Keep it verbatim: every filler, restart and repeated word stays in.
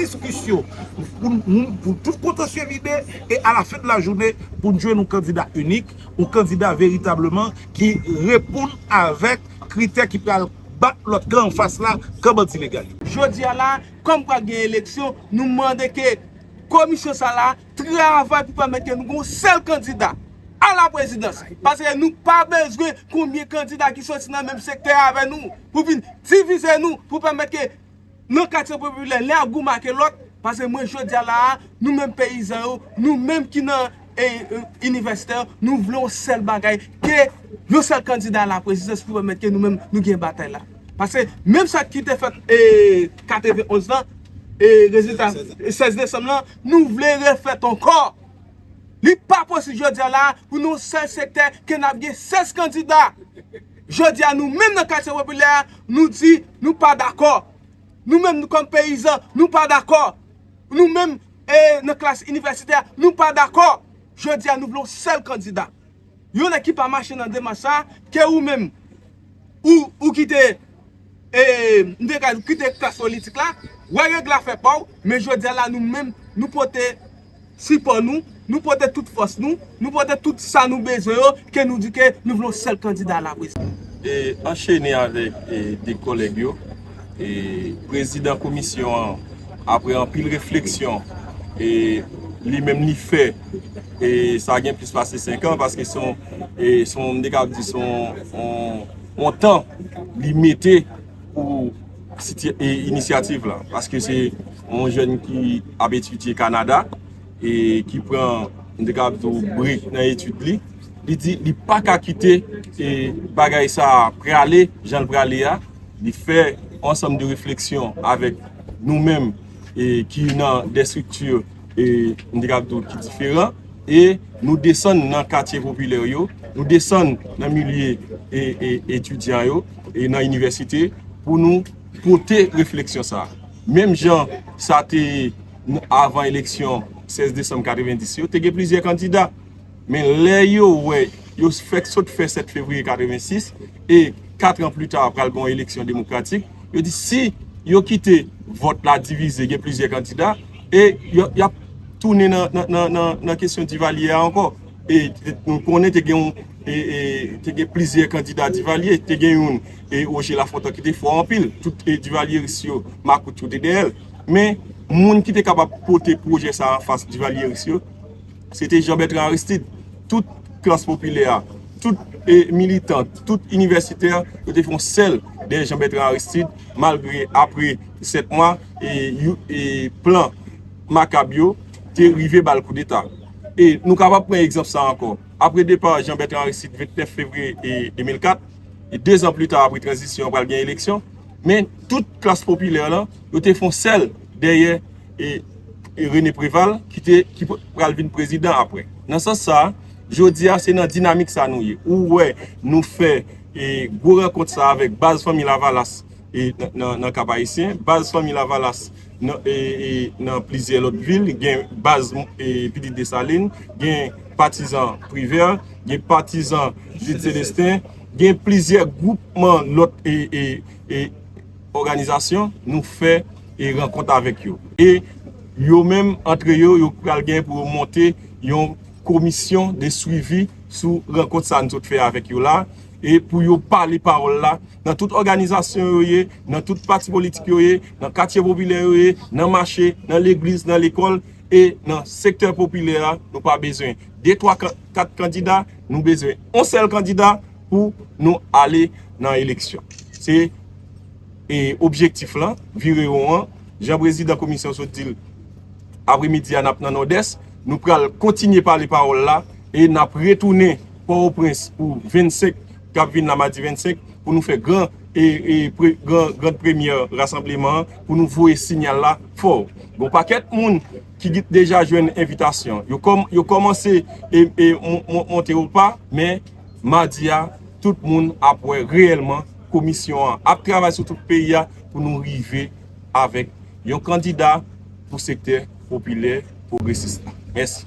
diskisyon pou, pou tout kontansye vide e alafen de lajounen pou n jwenn yon kandida inik, yon kandida veritableman ki reponn avèk kritè ki pral bat lòt kan anfas la, kan bandi legal yo. Jodi a la, kòm pral gen eleksyon, nou mande ke komisyon sa la travay pou pèmèt ke nou gen yon sèl kandida a la prezidans. Paske nou pa bezwen konbyen kandida ki soti nan menm sektè avè nou pou vin divize nou, pou pèmèt ke nan katye popilè, lè y ap goumen ak lòt, paske mwen jodi a la a, nou menm peyizan yo, nou menm ki nan e, e, inivèsitè yo, nou vle yon sèl bagay, ke yon sèl kandida a la prezidans pou pèmèt ke nou menm nou gen batay la. Paske menm sa ki te fèt e, katrevenonz lan, e, rezilta sèz desanm lan, nou vle refèt ankò. Li pa posib jodi a la pou nou sèl sektè ke n ap gen sèz kandida. Jodi a nou menm nan katye popilè a, nou di nou pa dakò. Nou menm nou kòm peyizan, nou pa dakò. Nou menm e, nan klas inivèsitè, nou pa dakò. Jodi a nou vle yon sèl kandida. Yon nèg ki pa mache nan demach sa, ke ou menm, ou, ou kite, e, m te ka di kite klas politik la, wè règ la fè pa w, men jodi a la nou menm, nou pote sipò nou, nou pote tout fòs nou, nou pote tout sa nou bezwen yo, ke nou di ke nou vle yon sèl kandida a la prezidans. E, anchene avèk e, de kòlèg yo, e, prezidan komisyon an, apre anpil refleksyon, e, li menm li fè, e, sa gen plis pase senk an, paske se yon, e, se yon, m te kab di, se yon, yon, yon tan li mete pou siti-, e, inisyativ la, paske se yon jèn ki ap etidye Kanada e ki pran, m te kab di, brek nan etid li. Li di li pa ka kite e, bagay sa a prale jan l prale a. Li fè yon ansanm de refleksyon avèk nou menm e, ki nan de estrikti e, m te kab di, ki diferan. E nou desann nan katye popilè yo, nou desann nan milye e, e, etidyan yo e nan inivèsite pou nou pote refleksyon sa a. Menm jan sa te ye avan eleksyon sèz desanm katrevendis yo, te gen plizyè kandida. Men lè yo wè, yo fèk sot fè sèt fevriye katrevensis, e kat an pli ta pral gen yon eleksyon demokratik, yo di si yo kite vòt la divize, gen plizyè kandida, e y ap tounen nan, nan, nan, nan, nan kesyon Divalye a ankò. E nou konnen te gen yon, e, e, te gen plizyè kandida Divalye, te gen youn, e, Roger Lafontant ki te fò anpil, tout e, Divalyeris yo, makout yo te dèyè l. Men, moun ki te kapab pote pwojè sa a anfas Divalyeris yo, se te Jean Bertrand Aristide. Tout klas popilè a, tout e, militan, tout inivèsitè, yo te fè yon sèl dèyè Jean Bertrand Aristide, malgre apre sèt mwa, e, you- e plan makab yo te rive ba l koudeta. E nou kapab pran egzanp sa ankò. Apre depa Jean Bertrand Aristide vennèf fevriye e, de mil kat, e dezan pli ta apre tranzisyon an pral gen eleksyon, men tout klas popilè lan, yo te fè yon sèl dèyè e, e René Préval ki te, ki pral vin prezidan apre. Nan sans sa, jodi a se nan dinamik sa nou ye. Ou wè nou fè e, gwo rankont sa avèk baz Fanmi Lavalas e, nan, nan, nan Kap Ayisyen, baz Fanmi Lavalas nan, e, e, nan plizyè lòt vil, gen baz e, Pitit Desalin, gen patizan Privè, gen patizan Jude Célestin, gen plizyè gwoupman lòt e, e, e, òganizasyon, nou fè e, rankont avèk yo. E yo menm, antre yo, yo pral gen pou yo monte yon komisyon de swivi sou rankont sa nou sot fè avèk yo la, e pou yo pale pawòl la nan tout òganizasyon yo ye, nan tout pati politik yo ye, nan katye popilè yo ye, nan mache, nan legliz, nan lekòl, e nan sektè popilè a, nou pa bezwen de twa, ka- kat kandida, nou bezwen yon sèl kandida pou nou ale nan eleksyon. Se e, objektif lan, vire won an, jan prezidan komisyon sot di l, apremidi a n ap nan Nòdès, nou pral kontinye pale pawòl la e n ap retounen Pòtoprens pou vennsenk k ap vin la, madi vennsenk, pou nou fè gran e, e pre- gran, gran premyè rasanbleman an, pou nou voye siyal la fò. Gon pakèt moun ki deja jwenn envitasyon. Yo kòm- yo kòmanse e, e, mon- mon- monte opa, men madi a, tout moun ap wè reyèlman komisyon an ap travay sou tout peyi a pou nou rive avèk yon kandida pou sektè popilè pwogresis la. Mèsi.